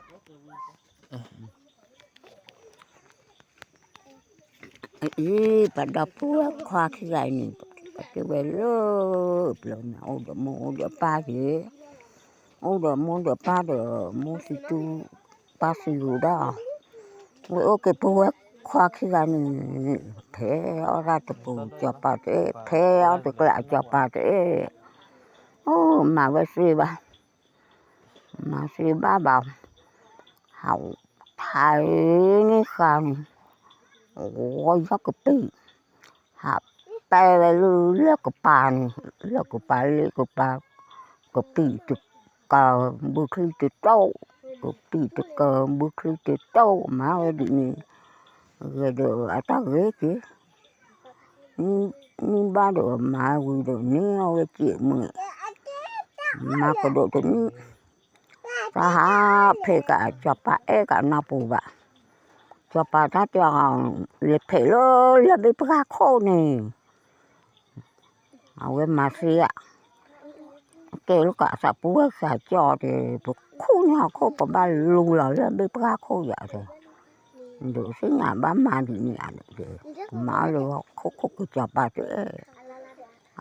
အံၤ ပှၤဒီပုၢ်ဝဲၢ်ခွါခံဂၤအံၤန့ၣ် ပကတဲဝဲလၢပျၢၤန့ၣ် အိၣ်ဒီးမိၢ်အိၣ်ဒီးပၢ်က့ၤ, အိၣ်ဒီးမိၢ်ဒီးပၢ်ဒီး မိၢ်သံတူၢ် ပၢ်သံဂုာ်ဒီး ဝဲအိၣ်က့ၤပုၢ်ဝဲၢ်ခွါခံဂၤန့ၣ် ဖဲအီၣ်တၢ်တပူၤ စီၤပၤတအဲၣ်, ဖဲအီၣ်တကျး စီၤပၤတအဲၣ်, အိၣ်မၤဝဲသ့ဘၣ်, မၤသ့ဘၣ်ဘၣ်, ဟးထါန့ၢ်ဃာ်န့ၣ် ဂီၤယီၢ်ကပံာ်, ဟးပဲဝဲလၢလၢၢ်ကပၤန့ၣ်, လၢၢ်ကပၤလ့ကပၤ, ကပံာ်တကၢၤ ဘုချံတတိၢ်, ကပံာ်တကၢၤ ဘုချံတတိၢ် မၤဝဲဒ်န့ၣ်, ဂဲၤဒီးအတၢ်ဂ့ၤက့ၤ မ့ၢ်ဘၣ်ဒီးမၤဝံၤဒီးန့ၢ်အီၣ်ဝဲစံးမုာ်, မၤကဒီးတနံၣ်, တၢ်ဟးဖဲးကး စီၤပၤအဲၣ်ကးနီၢ်ပူၤဘၣ်, စီၤပၤတၢ်တဲအီၤ လဲၤဖဲးလၢလၢၢ်ဘ့ၣ်ပှၢ်ခိၣ်န့ၣ် အဝဲမၤသ့ဧါ, ကဲလၢကးသးပူဝဲစၢ်ကၠီတဲ ပခူၣ်န့ၢ်ဟီၣ်ခိၣ် ပဘၣ်လူလီၤလၢဘ့ၣ်ပှၢ်ခိၣ်ယၤတဲ, ဒိးသ့ၣ်ညါဘၣ်မၤဒ်န့ၣ်ဧါဒီး ပမၤအီၤလၢဟီၣ်ခိၣ်ခိၣ်ကစီၤပၤတဲ,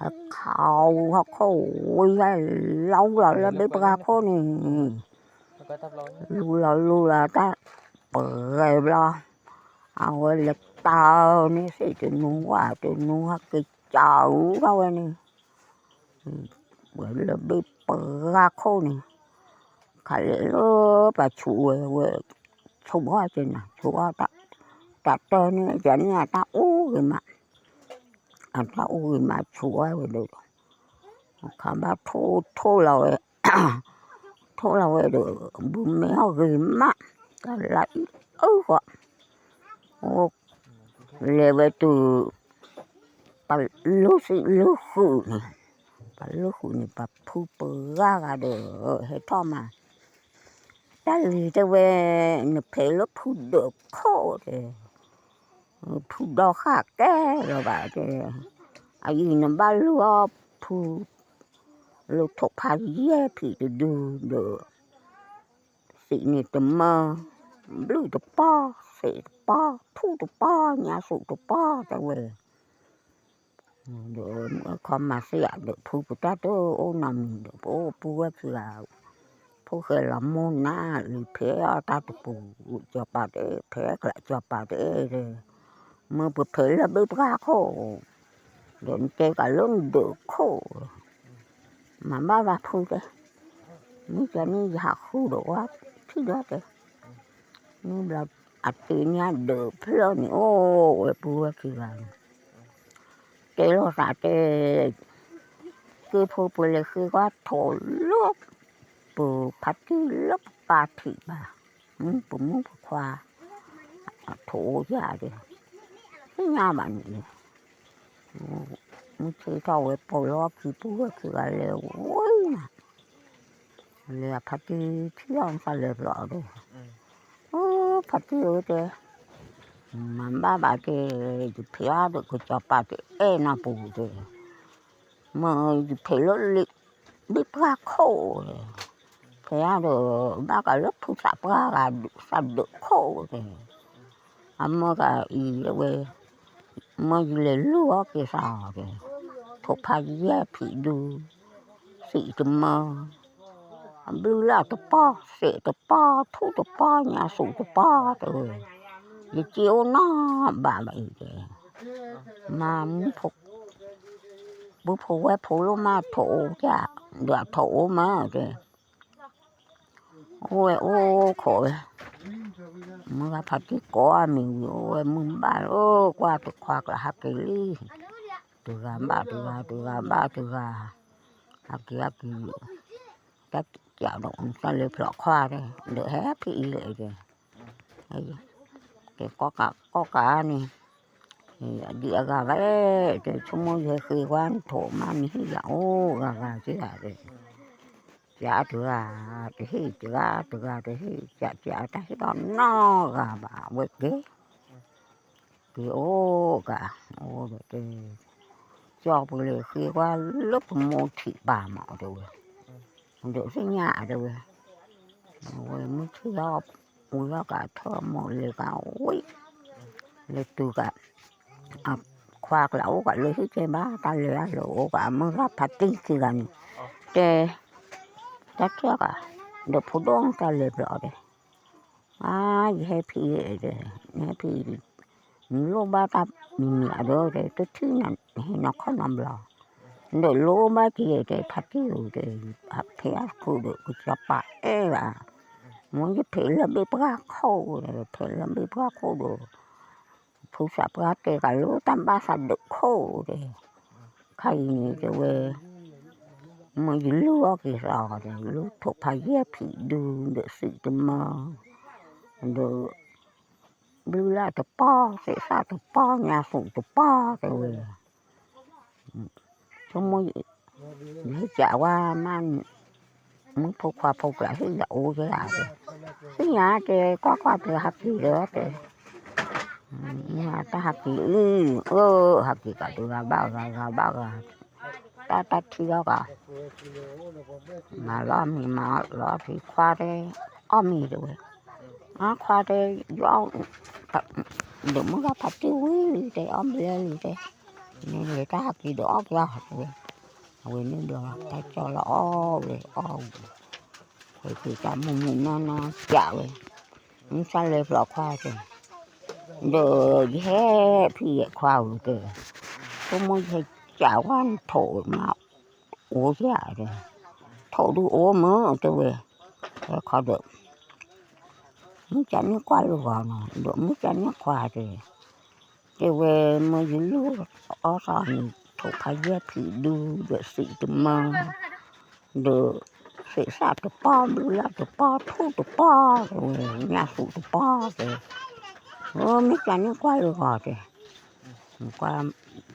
အခါဝူဟီၣ်ခိၣ်ဝံၤယဲလီၤလီၤလၢဘ့ၣ်ပှၢ်ခိၣ်န့ၣ် လူလီၤလူလီၤတၢ်ပှဲၤဘျီ, အဝဲလဲၤတၢ်န့ၣ်သ့ၣ်တနူဝၣ်တနူဟဲက့ၤကၠီၤအူထီၣ်ဝဲန့ၣ်, ပှဲၤလၢဘ့ၣ်ပှၢ်ခိၣ်န့ၣ်, ခးလဲၤလၢပှၤဆူးဝဲဝဲ, ဆူးဘီက့ၤနၤ ဆူးဘီ, တၢ်တၢန့ၣ်ယၤန့ၣ်အတၢ်အိၣ်ဂ့ၤမး, အတၢ်အိၣ်ဂ့ၤမးဆူးဝဲဝဲဒီး ခးဘၣ်ထိၣ်ထိၣ်လီၤဝဲ, ထိၣ်လီၤဝဲဒီး ဘုမ့ၢ်အီၣ်ဂ့ၤမး, တၢ်လၢအံၤအၢဃီ, အိၣ်လဲၤဝဲတုၤ ပှၤလုၢ်သံလုၢ်ဃုာ်န့ၣ်, ပှၤလုၢ်ဃုာ်န့ၣ် ပှၤဖုပှၤဂၤဂၤဒီး ဟဲထီၣ်မး, တၢ်လံၤတဲဝဲ, နဖဲးလၢဖုဒၢးခိၣ်တဲ ဖုဒီဃၣ်ကဲလီၤဘၣ်တဲ, အအံၤနဘၣ်လုၢ်အီၣ်ဖု လၢထိးဖးယဲၢ်ဖံးတဒုဒီး, သံးန့ၣ်တမၢ, ဘျုးတပီၢ်, သဲးတပီၢ်, ထူၣ်တပီၢ်, ညါဆူးတပီၢ်တဲဝဲ, ဒီးခီမၤသံယၤဒီး ဖုပတၢ်တအိၣ်နီတမံၤဒီး ပအိၣ်ပူၤဝဲခံဂၤ, ဖိၣ်ဃဲလီၤမိၢ်နၤလံၤဖဲအီၣ်တၢ်တပူၤ, စီၤပၤတအဲၣ် ဖဲကျးစီၤပၤတအဲၣ်တဲ, မ့ၢ်ပဖဲးလၢဘ့ၣ်ပှၢ်ခိၣ်, ဒီးနတဲကးလၢနဒၢးခိၣ်, မၤဘၣ်ဘၣ်ဖုတဲ, မ့ၢ်ကန့ၣ်ယဟးဃုဒီးဝဲထံၣ်ဒီးတဲ, မ့ၢ်ဘျီအတ့န့ၢ်အဒၢးဖျၢၣ်န့ၣ် အိၣ်ဝဲပူၤဝဲခံဂၤန့ၣ်, တဲလိာ်သးတဲ, က့ၤဖိပလဲၤဃ့ကွၢ်ထိးလၢ ပဖါတံၢ်လၢပပၢ်ထံးဘၣ်, မုၢ်ပမုၢ်ပခွါ, ထိးအိၣ်ယၤတဲ, သ့ၣ်ညါဘၣ်န့ၣ်, မုၢ်ဆ့ၣ်ထီၣ်ဝဲပိာ်လီၤခံပူၤဝဲခံဂၤလဲၤဝဲနၤ, လဲၤဖါတံၢ်ထံၣ်အီၤနသးလဲၤဘျီဒီး, ဖါတံၢ်ဧၢတဲ, မၤဘၣ်ဘၣ်တဲ, ယဖဲးအါဒီးကစီၤပၤတအဲၣ်နၤပူၤတဲ, မ့ၢ်ယဖဲးလၢလ့ ဘ့ၣ်ပှၢ်ခိၣ်, ဖဲးအါဒီး ဘၣ်ကးလၢဖုသးပှၢ်ဂၤ သးဒၢးခိၣ်တဲ, အမၢကအံၤလၢဝဲ, မၢယလဲၤလုၢ်အီၣ်က့ၤသးအီၤတဲ, ထိးဖးယဲၢ်ဖံးဒု, သံးတမၢ, အဘျုးလၢအတပီၢ် သဲးတပီၢ် ထူၣ်တပီၢ် ညါဆူးတပီၢ်တဲဝဲ, ယစ့အိၣ်နီၢ်ဘၣ်ဘၣ်အံၤတဲ, မၤ ပုၢ်ဖိဝဲၢ်ဖိလိၣ်မးထိးအိၣ်ကၠၢ်, ဒီးအထိးအိၣ်မးတဲ, အိၣ်ဝဲအိၣ်ခိးဝဲ, မုၢ်ဂၤဖါတံၢ်ကိးအမံၤဝံၤ အိၣ်ဝဲမုၢ်ဘၣ်လၢ ကွၢ်တခွါကျးဟးက့ၤလံ, တဂၤဘၣ်တဂၤ တဂၤဘၣ်တဂၤ, ဟးက့ၤဟးက့ၤ, တၢ်ကးဒီး တၢ်လဲၤဖျိးခွါတဲ, ဒီးဟဲဖံးအံၤလဲၣ်တဲ ကဲ ကီၢ်ကးန့ၣ်, ဒ်အဂၤဝဲ, တဲ ဆိကမိၣ်ယဟဲဃ့ကွၢ်ထိးမး နဟ့ၣ်ယၤအိၣ်ဂၤဂၤက့ၤဧါတဲ, ကးတဂၤတဟ့ၣ် ကးတဂၤတဟ့ၣ် ကးကးတၢ်ဟ့ၣ်အီၤနီတဂၤဘၣ် အဝဲကဲ, က့ၤအိၣ်ကး, အိၣ်ဒီးတဲ, ကၠီပလဲၤဃ့ကွၢ်လၢပမိၢ်ထံးပၢ်မးတဲဝဲ, ဒီးသ့ၣ်ညါတဲဝဲ, အဝဲ ထံၣ်လီၤ ဝံၤလီၤကးထၢမိၢ်လဲၤကးဝံၤ လဲၤတုၤကး အခွါကျးအိၣ်ကးလၢဟံၣ်ကဲဘၣ် တၢ်လဲၤဒၣ်လၢအအိၣ်ကးအမုၢ်ဂၤဖးတံၢ်ခံဂၤန့ၣ် တဲ တၢ်ထံၣ်ကး ဒီးဖိဒိၣ်တၢ်လဲၤဘျီဒီး အါ ယဟဲဖံး တဲ နဟဲဖံး နလိၣ်ဘၣ်တၢ်မံၤမံၤအဒီး တဲ တထံၣ်နဟဲနီၢ်ခီၣ်နီတဘျီ ဒီးလိၣ်ဘၣ်က့ၤ တဲ ဖးတံၢ်ဧၢ တဲ ဖဲအခိၣ်ဒီး ကစီၤပၤအဲၣ်ဘၣ် မ့ၢ်ယဖဲးလၢဘ့ၣ်ပှၢ်ခိၣ်ဒီး ဖဲးလၢဘ့ၣ်ပှၢ်ခိၣ်ဒီး ဖုသးပှၢ်တဲကးလၢတၢ်ဘၣ်သးဒုးခိၣ်ဒီး ခါအံၤန့ၣ်တဲဝဲ မ့ၢ်ယလုၢ်အီၣ်က့ၤသးဒီး လုၢ်ထိးဖးယဲၢ်ဖံးဒုဒီးသုးတမၢ ဒီး ဘျုးလၢ်တပီၢ် သ့ၣ်သၣ်တပီၢ် ညါသူးတပီၢ်တဲဝဲ ဆိကမိၣ် ယဟဲကးဝဲမး မုၣ်ဖိခွါဖိကျးဟ့ၣ်ယၤအိၣ်ယဲၢ်ဧါ သ့ၣ်ညါတဲ ကွၢ်ကွၢ်တဲဟးက့ၤဒီးတဲ မ့ၢ်တၢ်ဟးက့ၤအံၤ အၢ ဟးက့ၤကးတဂၤဘၣ်ဂၤ ဂၤဘၣ်ဂၤ တၢ် တၢ်ထံၣ်အီၤကး မၤလီၤမံၤမၤလီၤထံခွါတဲ အီၣ်မ့ၤတဲဝဲ အခွါတဲ ယအီၣ် ဒီးမုၢ်ဂၤဖးတံၢ်ဝံၤလံတဲ အီၣ်ဘျဲလံတဲ န့ၣ်လဲၤတၢ်ဟးက့ၤဒီးအီၣ်က့ၤအီၤတဲဝဲ အဝဲန့ၣ်ဘျီ တၢ်ကၠီလီၤအီၣ်ဝဲအီၣ်ဝံၤ ဝဲက့ၤတၢ်မုၢ်မုၢ်နီၢ်နီၢ်ကးဝဲ မုၢ်ဆါလဲၤဖျိးခွါတဲ ဒီးယဟဲဖံးယဲၢ်ခွါဧၢတဲ ဆိကမိၣ်ယဟဲကးဝဲနထိးမး အိၣ်ယၤတဲ ထိးဒုးအိၣ်မုၢ်တဲဝဲ ဟဲခီဒီး မုၢ်ကန့ၢ်ကွၢ်လၢဂီၤနီၤ ဒီးမုၢ်ကန့ၢ်ခွါတဲ တဲဝဲ မ့ၢ်ယလုၢ်အီၣ်သးန့ၣ် ထိးဖးယဲၢ်ဖံးဒုဒီးသုးတမၢ ဒီး သ့ၣ်သၣ်တပီၢ် ဘျုးလၢ်တပီၢ် ထူၣ်တပီၢ်တဲဝဲ ညၣ်သူးတပီၢ်တဲ မ့ၢ်ကန့ၢ်ကွၢ်လၢဂီၤတဲ ကွၢ်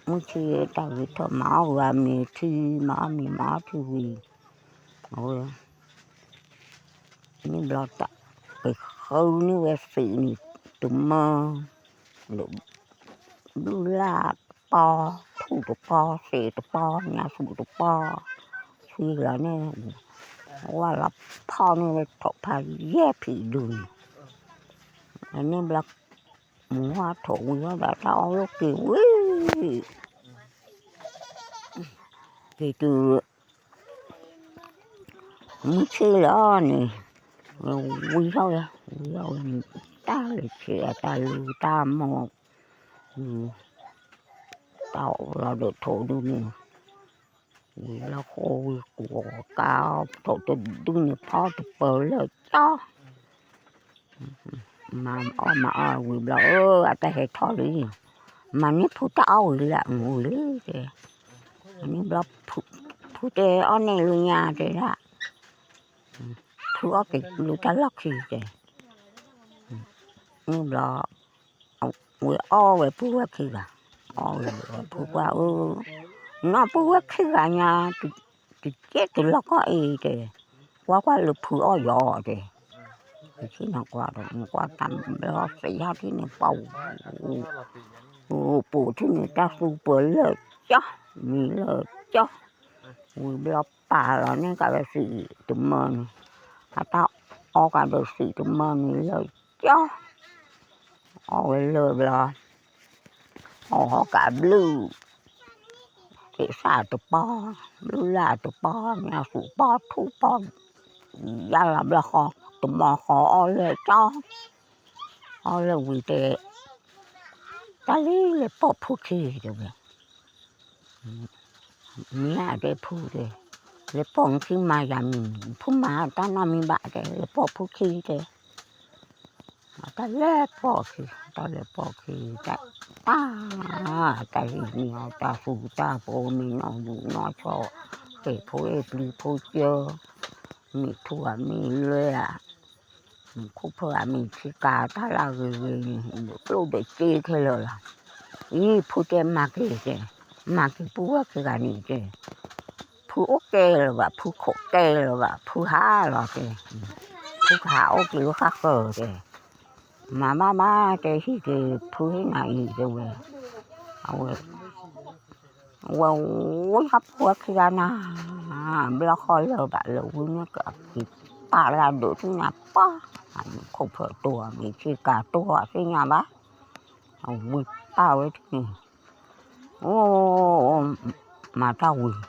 မုၢ်ထံတၢ်ဂ့ၤထီၣ် မၤအီၣ်ဂၤမ့ၤထံ မၤအီၣ်မ့ၤမၤအီၣ်ထံဝံၤ အဝဲ န့ၣ်ဘျီတၢ် ကဃုန့ၢ်ဝဲသုးန့ၣ် တမၢ ဒီး ဘျုးလၢ်တပီၢ် ထူၣ်တပီၢ် သ့ၣ်တပီၢ် ညၣ်သူးတပီၢ် ဆံလီၤန့ၣ် ဝဲလီၤဖီၣ်န့ၢ်ဝဲထိးဖးယဲၢ်ဖံးဒုန့ၣ် န့ၣ်ဘျီ မုၢ်ဝါထိးဝံၤဝဲဒီးတၢ်အီၣ်လိာ်က့ၤဝံၤ က့ၤတုၤ မုၢ်ဆ့ၣ်လီၤန့ၣ် ဝံထီၣ်ဝဲ ဝံထီၣ်ဝဲန့ၣ် တၢ်လဲၤဆဲးအတၢ်လူၤတၢ်မိၢ် တၢ်အိၣ်လီၤဒီးထိးဒုန့ၣ် ဝံၤလၢဃိဝံၤကိးကါ ထိးတဒုန့ၣ် ဖီတပၢၤလၢာ်ကၠီ မၤအီၣ်မၤအီၣ်ဝံၤဘျီ အၢ အတၢ်ဟဲထီၣ်လံ မၤန့ၢ်ဖုတၢ်အီၣ်ဝံၤလံ ဝံၤလံတဲ န့ၣ်ဘျီ ဖုတဲအီၣ်န့ၢ်လၢညါတဲဒၣ် ဖုအီၣ်က့ၤလၢတၢ်လီၢ်ခံတဲ န့ၣ်ဘျီ ဝဲအီၣ်ဝဲပုၢ်ဝဲၢ်ခံဂၤ အီၣ်ဝဲဖုကွၢ်ဧၢ နီၢ်ပုၢ်ဝဲၢ်ခံဂၤညါ တကဲတလီၢ်ကီၢ်အံၤတဲ ကွၢ်ကွၢ်လၢဖုအီၣ်ယီၤတဲ ယဆ့ၣ်နီၤကွၢ်ဒီး ကွၢ်တၢ်ဘျီသ့ၣ်ယါထံၣ်န့ၣ်ပှၤ ပိာ်ထံၣ်န့ၣ်တၢ်သူပၢၤလၢာ်ကၠီ မံၤလၢာ်ကၠီ ဝံၤဘျီပာ်လီၤန့ၢ်ကးဝဲစံးတမၢန့ၣ် အတၢ်အီၣ်ကးဒီးစံးတမၢန့ၣ်လၢာ်ကၠီ အီၣ်ဝဲလၢာ်ဘျီ အီၣ်ဟီၣ်ကးဘျုး သ့ၣ်သၣ်တပီၢ် ဘျုးလၢ်တပီၢ် ညၣ်သူးပီၢ်ထူၣ်ပီၢ် ယါလီၤဘျီဃီ တမီၤဃီအီၣ်လၢာ်ကၠီ အီၣ်လၢာ်ဝံၤတဲ တၢ်လံလဲၤပိာ်ဖုခံတဲဝဲ မ့ၢ်ဧါတဲဖုတဲ လဲၤပိာ်ခံမၤယၤမံၤ ဖုမၤတၢ်နီတမံၤဘၣ်တဲ လဲၤပိာ်ဖုခံတဲ တၢ်လဲၤပိာ်ခံ တၢ်လဲၤပိာ်ခံ တၢ် တၢ်ဟံးန့ၢ်အီၤ တၢ်သူတၢ်ပိာ်မ့ၢ်နီၢ်ယူၢ်နီၢ်ဆီ ဟ့ၣ်ဖိဟ့ၣ်ပျံၤဖိကၢ မ့ၢ်ထူဧါမ့ၢ်လွဲဧါ မ့ၢ်ခိၣ်ဖၢဧါမ့ၢ်ထံကၤ တၢ်လၢဂ့ၤဂ့ၤန့ၣ် ဒိးကျိၣ်ဒိးစ့ခဲလၢာ်လီၤ. အံၤ ဖုတဲမၤက့ၤတဲ မၤက့ၤပုၢ်ဝဲၢ်ခံဂၤန့ၣ်တဲ ဖုအိၣ်ကဲလၢၤဘၣ် ဖုခိးကဲလၢၤဘၣ် ဖုဟးလီၤတဲ ဖုကဟးအိၣ်က့ၤလၢဃၣ်ဃၢၤတဲ မၤဘၣ်ဘၣ်တဲ ဟံၣ်က့ၤဖုဟ့ၣ်နၤအံၤတဲဝဲ အဝဲ ဝဲဝဲဟးဖုဝဲခံဂၤနၤ ဘျီဃီလၢၤဘၣ်လၢၤဝံၤန့ၣ်က့ၤ ပာ်လၢဒုးသ့ၣ်ညါပှၢ်, ခိၣ်ဖၢတိၢ်အမ့ၢ်ဆ့ကၤတိၢ်အသ့ၣ်ညါဘၣ်, အဝံပာ်ဝဲထံန့ၣ်, အိၣ်, မၤတၢ်ဝံၤ,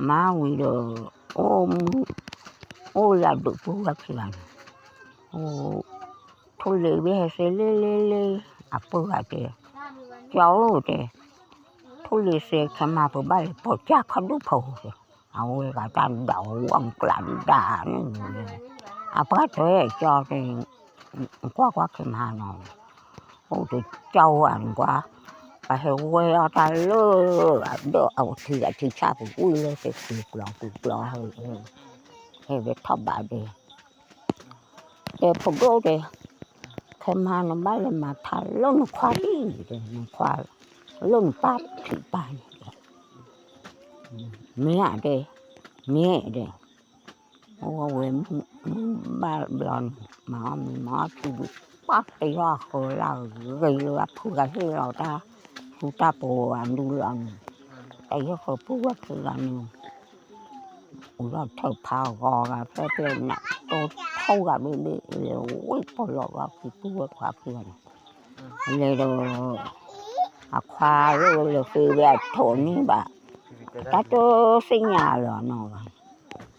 မၤဝံၤဒီး, အိၣ်, အိၣ်လၢအဒုးပူၤဝဲခံဂၤန့ၣ်, ထိၣ်လ့ၤဘ့ၣ်ဟဲစ့လ့လ့လ့, အပုၢ်ဂၤတဲ, ကၠီဧၢတဲ, ထိၣ်လ့ၤစ့ခဲမးပဘၣ်လဲၤပိာ်ကၢ်ခီဒူၣ်ဖိတဲ, အဝဲဂၤတၢ်ဒၣ်ဝဲအကျးဒၣ်န့ၣ်, အပှၢ်တဲကၠီတဲ, ကွၢ်ကွၢ်ခဲမးနီၤ, အိၣ်တကၠီဧါနကွၢ်, ပဟဲဝဲအီၣ်တၢ်လၢ, အဒၢးအထံအထံဆၣ်ပူၤဝံၤလၢသ့ၣ်ကျူၤကျီၤကျူၤကျီၤ, ဟဲဝဲထီၣ်ဘးဒဲ တဲဖိဒိၣ်တဲ, ခဲမးနဘၣ်လဲၤမၤထါလၢနခွါဒံၣ်တဲ, နခွါလၢနပၢ်ထံၣ်ပၢ်န့ၣ်တဲ, မ့ၢ်ဧါတဲ, မ့ၢ်တဲ, အိၣ်ဝဲမုၢ်ဘၣ်ဘျီန့ၣ် မၤအီၣ်မ့ၤမၤအီၣ်ထံဒုး, ပှၢ်တယီၢ်ဃၢလၢဂ့ၤလၢအဖုဂၤဟ့ၣ်လီၤတၢ်, ထူတၢ်ပီၤအဒူလီၤန့ၣ်, တယီၢ်ဃၢပုၢ်ဝဲၢ်ခံဂၤန့ၣ် အိၣ်ဒီးထၢၣ်ဖးဂီၤဂၤဖဲဖဲန့ၣ် တိၢ်ထီၣ်ဂၤဘ့ၣ်ဘ့ၣ် လဲၤဝံၣ်ပီၢ်လီၤဘၣ်ဖုပုၢ်ဝဲၢ်ခွါဖုဂၤန့ၣ်, လဲၤဒီး, အခွါလၢဝဲလဲၤဃ့ဝဲအထိၣ်န့ၣ်ဘၣ်, တၢ်တသ့ၣ်ညါလၢၤနီၤ,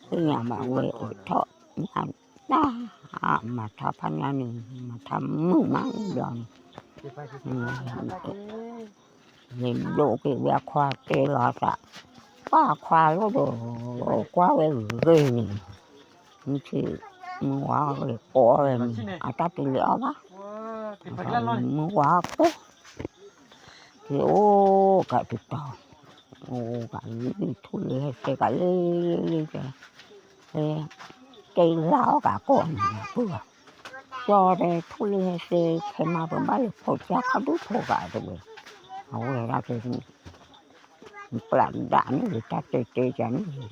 သ့ၣ်ညါဘၣ်ဝဲအိၣ်ထီၣ်, တၢ်, မၤထါဖးညါန့ၣ် မၤထါမုာ်မးန့ၣ်ဘျီန့ၣ် လဲၤဒိးက့ၤဝဲအခွါတဲလီၤသး, ပှၢ်အခွါလီၤဒီး, ကွၢ်ဝဲဂ့ၤန့ၣ်, မုၢ်ဆ့ၣ်, မုၢ်ဝါလဲၤကိးဝဲန့ၣ် အတၢ်တလဲၤအီၣ်ဘၣ်, မုၢ်ဝါကိး, က့ၤအိၣ်ကးတတီၤ, အိၣ်ကးလံ ထိၣ်လ့ၤဟဲစဲကးလံလံလံတဲ, တဲလၢအီၣ်ကးကိးန့ၣ် ပှၢ်, ကၠီတဲ ထိၣ်လ့ၤဟဲစဲ ခဲမးပဘၣ်လဲၤပိာ်ကၢ်ခီဒူၣ်ဖိဂၤတဲဝဲ, အဝဲဒၣ်တဲ ပျၢ်ဒၣ်န့ၣ် တၢ်တဲတဲကန့ၣ်,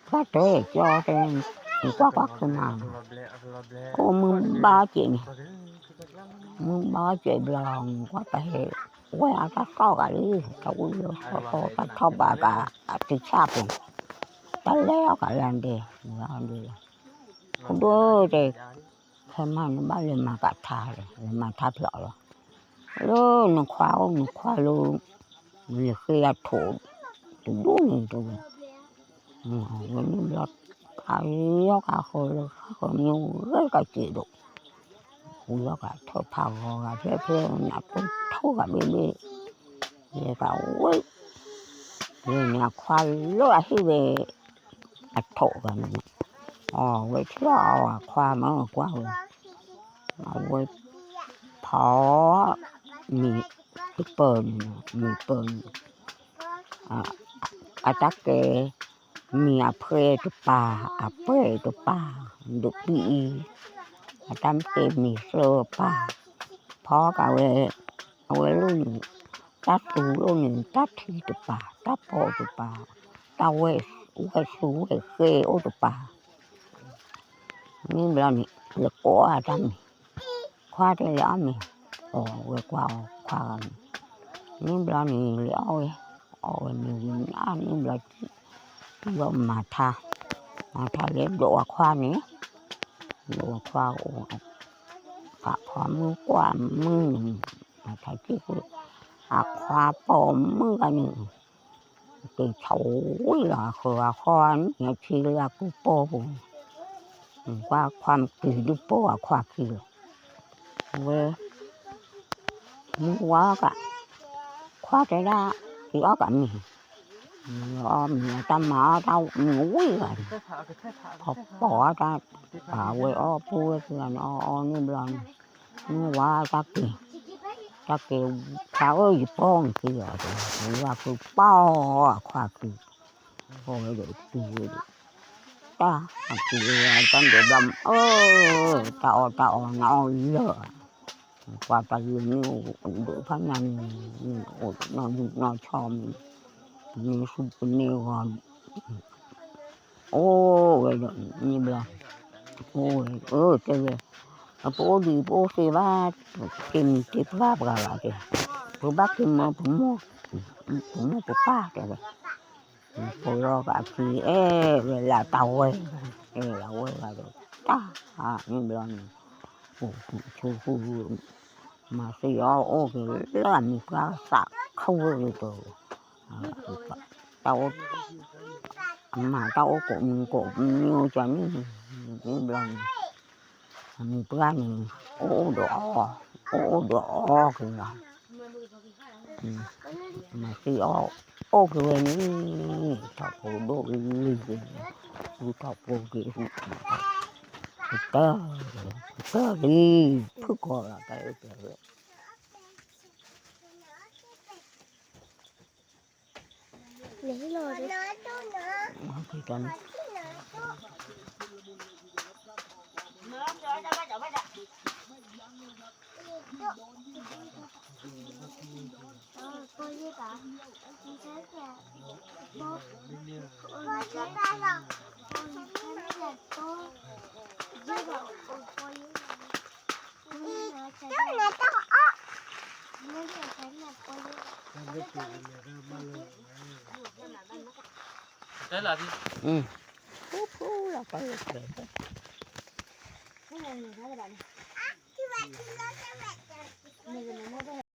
တၢ်တဲကၠီတဲ, နကွၢ်ကွၢ်ခဲမး, အိၣ်မုၢ်ဘါက့ၤန့ၣ်, မုၢ်ဘါက့ၤဘျီ နကွၢ်တၢ်ဟဲ, ဝဲအတၢ်တီၢ်ဂၤလံ, တၢ်ဝံၣ်လၢဟီၣ်ခိၣ်တၢ်ထီၣ်ဘးကး အတဆၣ်ပူၤ, တၢ်လဲၤအီၣ်ကးလၢဒဲ, ဝဲအီၤဒဲလီၤ, ဖိဒိၣ်တဲ ခဲမးနဘၣ်လဲၤမၤကးထါလီၤ, လဲၤမၤထါဖျိးလီၤ, လၢနခွါအိၣ်နခွါလၢ, နဃ့အထိၣ်, တဒူၣ်န့ၣ်တဲဝဲ, ဝဲန့ၣ်ဘျီ, ကးလီၤကးဃီလၢဃီမ့ၢ်ဝဲကးက့ၤဒိၣ်, ဃူလီၤကးထၢၣ်ဖးဂီၤဂၤဖဲဖဲန့ၣ် အတိၢ်ထီၣ်ဂၤဘ့ၣ်ဘ့ၣ်, လဲၤကးဝဲ, လဲၤန့ၣ်အခွါလၢအဟ့ၣ်ဝဲ အထိၣ်ဂၤန့ၣ်, အီၣ်ဝဲထီၣ်အီၣ်အခွါမ့ၢ်ကွၢ်ဝဲ, အဝဲ, ဖီ, မ့ၤတပၢၤန့ၣ်, မ့ၤပၢၤန့ၣ်, အတၢ်ကဲ, မ့ၤအဖှဲတပၤ, အပှဲၤတပၤ, ဒုးပံအံၤ, အတၢ်ကဲမ့ၤသၢပၤ, ဖီကးဝဲ, အဝဲလိၣ်န့ၣ်, တၢ်သူလိၣ်န့ၣ် တၢ်ထံတပၤ, တၢ်ပိာ်တပၤ, တၢ်ဝဲၢ်သူဝဲၢ်ဃဲအိၣ်တပၤ န့ၣ်ဘျီန့ၣ် လဲၤကိးအတၢ်မ့ၤ, ခွါတဲလဲၤအီၣ်မ့ၤ, အီၣ်ဝဲကွၢ်အီၤခွါဂၤန့ၣ်, န့ၣ်ဘျီန့ၣ် လဲၤအီၣ်ဝဲ, အီၣ်ဝဲမ့ၤဝံၤန့ၣ်ဘျီ, ဒီးမၤထါ, မၤထါလဲၤဒိးအခွါန့ၣ်, ဒိးအခွါအိၣ်, ပာ်ခွါမုၣ်ကွၢ်မုၣ်န့ၣ်, မၤထါက့ၢ်ဃု, အခွါပိာ်မုၣ်ဂၤန့ၣ် က့ၤဆိဝံၤလီၤအဃၢၤအဃီန့ၣ် အထံလၢအကူၣ်ပိာ်ပူၤ, ကွၢ်ခွါမုၣ်က့ၤဒုးပိာ်အခွါခံလီၤ, ဝဲ, မုၢ်ဝါကး, ခွါတဲဒၣ်, အီၣ်ကးမ့ၤ, အီၣ်မ့ၤတၢ်မၤအီၣ်တၢ်မ့ၤဝံၤဂၤန့ၣ်, ဖီပိာ်အီၣ်တၢ်, အဝဲအီၣ်ပူၤဝဲသ့ၣ်ဂၤန့ၣ် အီၣ်အီၣ်န့ၣ်ဘျီန့ၣ်, မုၢ်ဝါတၢ်က့ၤ, တၢ်က့ၤ, ခွါဧၢ ယပိာ်နခံလီၤ, ဝဲဖုပိာ်အခွါခံ, ပိာ်ဝဲဒီးတုၤဝဲဒီး, တၢ်, အတုၤဝဲတၢ်ဒိးဘျီ, အၢ, တၢ်အီၣ်တၢ်အီနအီၣ်လၢာ်, ကွၢ်တၢ်ယံာ်မ့ၢ်အိၣ်ဒိၣ်ဖးညါန့ၣ်, အိၣ်နီၢ်ယူၢ်နီၢ်ဆီမ့ၢ်, ပန့ၢ်ဆူၣ်ပန့ၢ်ဂီၤ အိၣ်ဝဲဒီးန့ၣ်ဘျီ, အိၣ်ဝဲ, အၢ တဲဝဲ, ပအိၣ်ဒံးပအိၣ်သ့ဘၣ်, က့ၤမံၤတ့ၢ်ပှၤပှၤဘၣ်တဲ, ပဘၣ်က့ၤမၢပမိၢ်, ပမိၢ်ပပၢ်တဲဝဲ, ပလီၤဂာ်ခံအဲၣ်ဝဲလၢတၢ်ဝဲၢ်, အဲၣ်လီၤဝဲလီၤဒီး တၢ်မ့ၢ်ဘျီန့ၣ် အိၣ်ဆူၣ်ဆူၣ် မၤသံအီၣ်အိၣ်က့ၤလၢအမံၤပှၢ်သးခူဝဲက့ၤ တၢ်အိၣ် အမၤတၢ်အိၣ်ကိးမံၤကိးမံၤကန့ၣ် မ့ၢ်ဘျီန့ၣ် အမံၤပှၢ်န့ၣ် အိၣ်အိၣ်ဒီးအီၣ် အိၣ်အိၣ်ဒီးအီၣ်က့ၤလီၤ မၤသံအီၣ် အိၣ်က့ၤဝဲန့ၣ် ထီၣ်ဖိဒိၣ်လံက့ၤ ဝံထီၣ်ဖိက့ၤ ကတၢၢ် ကတၢၢ်လံ ဖုၣ်ကိာ်လီၤတၢ်အၢၣ်ပှဲၤဝဲ လီၤ တဲလီၤဖံ ဖုဖုလီၤပှၤလၢပျၢၤ